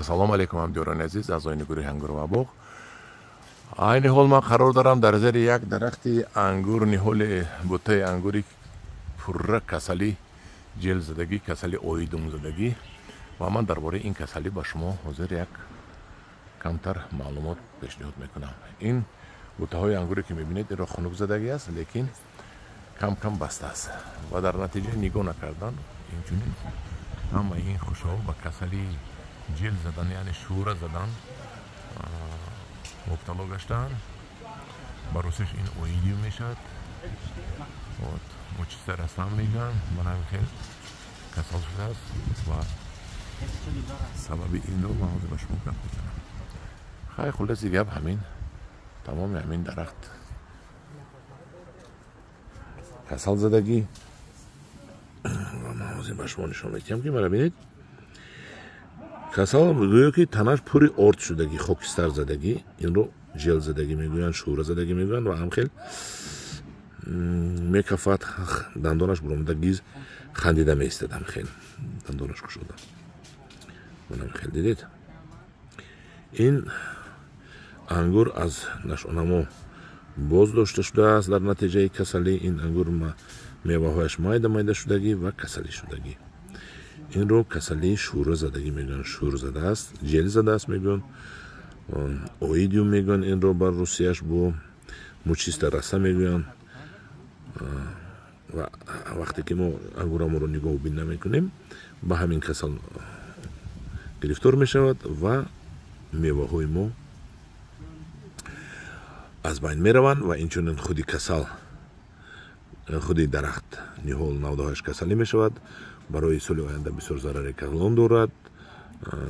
Ассалому алайкум, ҳамдиёрони азиз, аъзоёни гурӯҳи Ангур ва боғ. Айни ҳол ман қарор дорам дар зери як дарахти ангур, ниҳоли буттаи ангури пурра касалӣ, ҷелзадагӣ, касали оидумзадагӣ, ва ман дар бораи ин касалӣ ба шумо ҳозир як камтар маълумот пешниҳод мекунам. Ин буттаҳои ангуре ки мебинед, инро хунукзадагӣ аст, лекин кам кам баста аст ва дар натиҷа нигоҳ накардан инчунин ҳамаи ин хушҳо ба касалии ҷел задан, яъне шӯра задан мубтало гаштаанд. Ба русиш ин оидиум мешавад, вот мучиста расам мегӯянд. Ман ҳамин хел касал шудааст ва сабаби инро ман ҳозир ба шумо гап мезанам. Хай, хулоси гап, ҳамин тамоми ҳамин дарахт касал задагӣ ва ман ҳозир ба шумо нишон медиҳам, ки мара бинед, касал гӯё ки танаш пури орд шудагӣ, хокистар задагӣ. Инро жел задагӣ мегӯянд, шӯра задагӣ мегӯянд ва ҳамхел мекафад, дандонаш буромада, гиз хандида меистад, ҳамхел дандонаш кушода. Манамхел дидед, ин ангур аз нашъунамо боз дошта шудааст. Дар натиҷаи касалӣ ин ангур меваҳояш майда майда шудагӣ ва касалӣ шудагӣ. Инро касалии шӯра задагӣ мегӯянд, шӯр задааст, ҷел задааст мегӯянд, оидиум мегӯянд инро бар русияш, бо мучиста раса мегӯянд. Ва вақте ки мо ангураморо нигоҳубин намекунем, ба ҳамин касал гирифтор мешавад ва меваҳои мо аз байн мераванд. Ва инчунин худи касал, худи дарахт, ниҳол, навдаҳояш касалӣ мешавад. Барои соли оянда бисёр зарари калон дорад.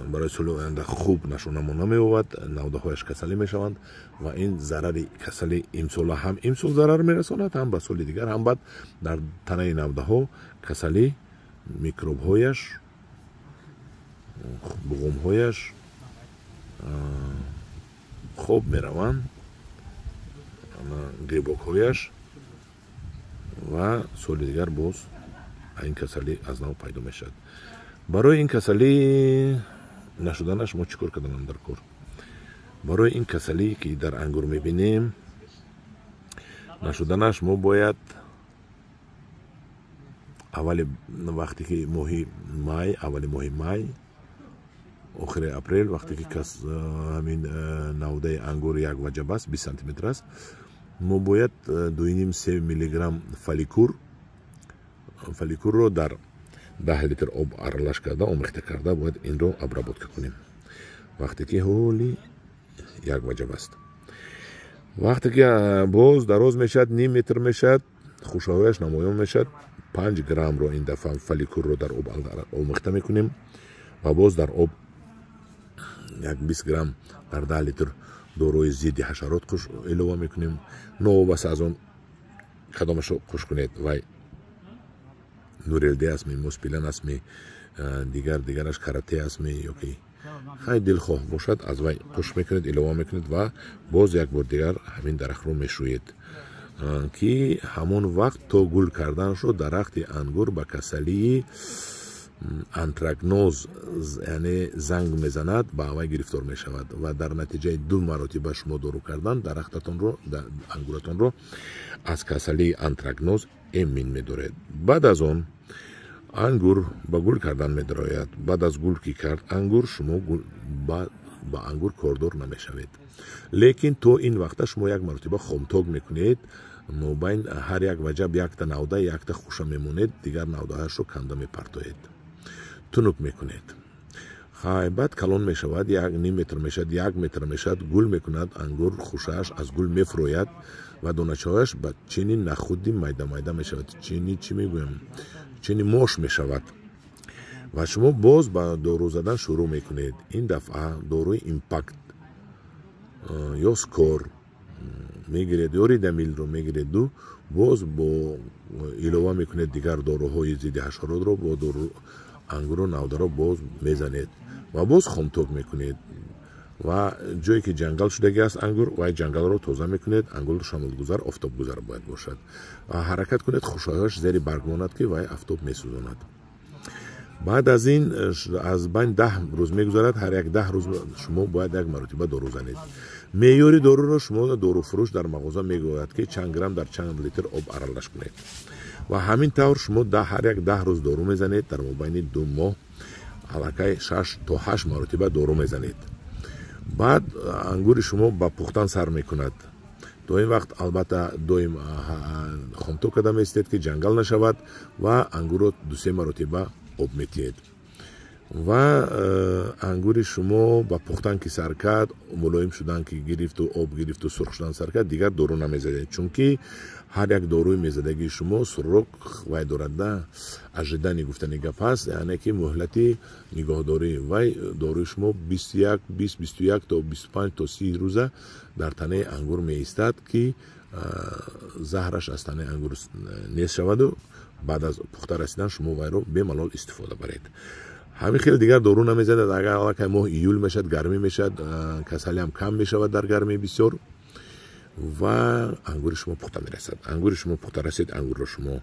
Барои соли оянда хуб нашъунамо намеёбад, навдаҳояш касалӣ мешаванд ва ин зарари касали имсола ҳам имсол зарар мерасонад, ҳам ба соли дигар, ҳам баъд дар танаи навдаҳо касалӣ, микробҳояш, буғумҳояш хоб мераванд, грибокҳояш, ва соли дигар боз ин касалӣ аз нав пайдо мешавад. Барои ин касалӣ нашуданаш мо чӣ кор карданам дар кор? Барои ин касалие ки дар ангур мебинем нашуданаш, мо бояд аввали вақте ки моҳи май, аввали моҳи май, охири апрел, вақте ки кас ҳамин навдаи ангур як ваҷаб аст, 20 сантиметр аст, мо бояд 2,5-3 миллиграмм фаликур, фаликурро дар 10 литр об аралаш карда, омехта карда, бояд инро обработка кунем, вақте ки ҳоли як ваҷаб аст. Вақте ки боз дароз мешавад, ним метр мешавад, хушаҳояш намоён мешавад, 5 граммро ин дафъа фаликурро дар об омехта мекунем ва боз дар об як 20 грамм дар 10 литр доруи зидди ҳашарот қуш илова мекунем. Новобаста аз он кадомашро қуш кунед, вай Нурелде астми, Моспилан астми, дигар дигараш, Карате астми ёки хай дилхоҳ бошад, аз вай қуш мекунед, илова мекунед ва боз як бор дигар ҳамин дарахтро мешӯед, ки ҳамон вақт то гул карданашро дарахти ангур ба касалии антракноз, яъне занг мезанад, ба вай гирифтор мешавад. Ва дар натиҷаи ду маротиба шумо дору кардан дарахтатонро, ангуратонро аз касалии антракноз эмин медоред. Баъд аз он ангур ба гул кардан медарояд. Баъд аз гул ки кард ангур, шумо ба ангур кордор намешавед, лекин то ин вақта шумо як маротиба хомток мекунед. Мобайн ҳар як ваҷаб якта навда, якта хуша мемонед, дигар навдаҳашро канда мепартоед, тунук мекунед. Хай, баъд калон мешавад, як ним метр мешавад, як метр мешавад, гул мекунад ангур, хушааш аз гул мефурӯяд ва доначаҳояш ба чини нахуди майда майда мешавад, чини чӣ мегӯям, чини мош мешавад. Ва шумо боз ба дору задан шурӯъ мекунед. Ин дафъа доруи Импакт ё Скор мегиред ё Ридамилро мегиреду боз бо илова мекунед дигар доруҳои зидди ҳашаротро, бо дору ангуру навдаро боз мезанед ва боз хомток мекунед. Ва ҷое ки ҷангал шудагӣ аст ангур, вай ҷангалро тоза мекунед. Ангур шамолгузар, офтобгузар бояд бошад. Ҳаракат кунед, хушаҳояш зери барг монад, ки вай афтоб месӯзонад. Баъд аз ин аз байн 10 рӯз мегузарад. Ҳар як 10 рӯз шумо бояд як маротиба дору занед. Меъёри доруро шумо доруфурӯш дар мағоза мегӯяд, ки чанд грамм дар чанд литр об аралаш кунед. Ва ҳамин тавр шумо ҳар як 10 рӯз дору мезанед. Дар мобайни 2 моҳ аллакай 6 то 8 маротиба дору мезанед. Баъд ангури шумо ба пухтан сар мекунад. То ин вақт албатта доим хомток карда меистед, ки ҷангал нашавад, ва ангурро 2-3 маротиба об метиҳед. Ва ангури шумо ба пухтан ки сар кард, мулоим шудан ки гирифту об гирифту сурх шудан сар кард, дигар дору намезадед, чунки ҳар як доруи мезадагии шумо срок вай дорад, да ожидание гуфтани гап ҳаст, яъне ки муҳлати нигоҳдории вай доруи шумо 21, 20, 21 то 25 то 30 рӯза дар танаи ангур меистад, ки заҳраш аз танаи ангур нест шаваду баъд аз пухта расидан шумо вайро бемалол истифода баред. Ҳамин хел дигар дору намезанад. Агар аллакай моҳ июл мешавад, гармӣ мешавад, касалиам кам мешавад дар гармии бисёр, ва ангури шумо пухта мерасад. Ангури шумо пухта расид, ангурро шумо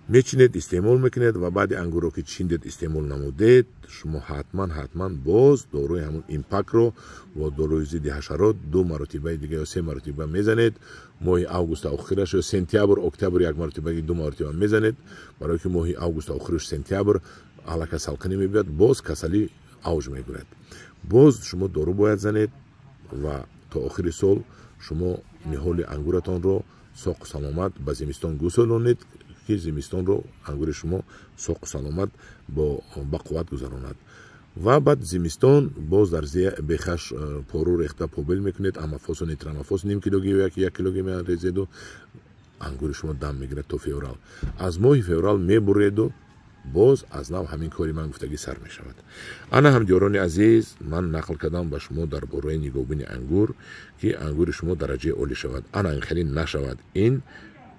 мечинед, истеъмол мекунед. Ва баъди ангурро ки чиндед, истеъмол намудед, шумо ҳатман ҳатман боз доруи ҳамун Импакро бо доруи зидди ҳашарот 2 маротибаи дига ё 3 маротиба мезанед. Моҳи август охираш ё сентябр, октябр як маротиба, 2 маротиба мезанед, барое ки моҳи август охираш, сентябр аллакай салқинӣ мебиёд, боз касалӣ авҷ мегирад, боз шумо дору бояд занед. Ва то охири сол шумо ниҳоли ангуратонро соқу саломат ба зимистон гусолонед, ки зимистонро ангури шумо соқу саломат бо қувват гузаронад. Ва баъд зимистон боз дар бехаш пору рехта побел мекунед, амафосу нитрамафос ним килоги ё як килоги мерезеду ангури шумо дам мегирад то феврал. Аз моҳи феврал мебуреду боз аз нав ҳамин кори ман гуфтагӣ сар мешавад. Ана, ҳамдиёрони азиз, ман нақл кардам ба шумо дар бораи нигоҳбини ангур, ки ангури шумо дараҷаи олӣ шавад. Ана ин хеле нашавад. Ин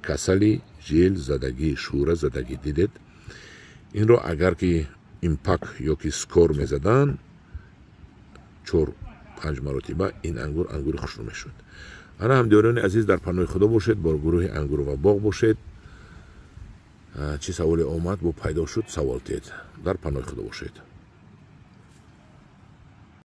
касали ҷел задагӣ, шӯра задагӣ дидед. Инро агар ки Импак ё ки Скор мезаданд 4-5 маротиба, ин ангур ангури хушрӯ мешуд. Ана, ҳамдиёрони азиз, дар паноҳи Худо бошед, бо гурӯҳи Ангуру ва боғ бошед. Чӣ саволе омад, бо пайдо шуд, савол тед. Дар паноҳи Худо бошед.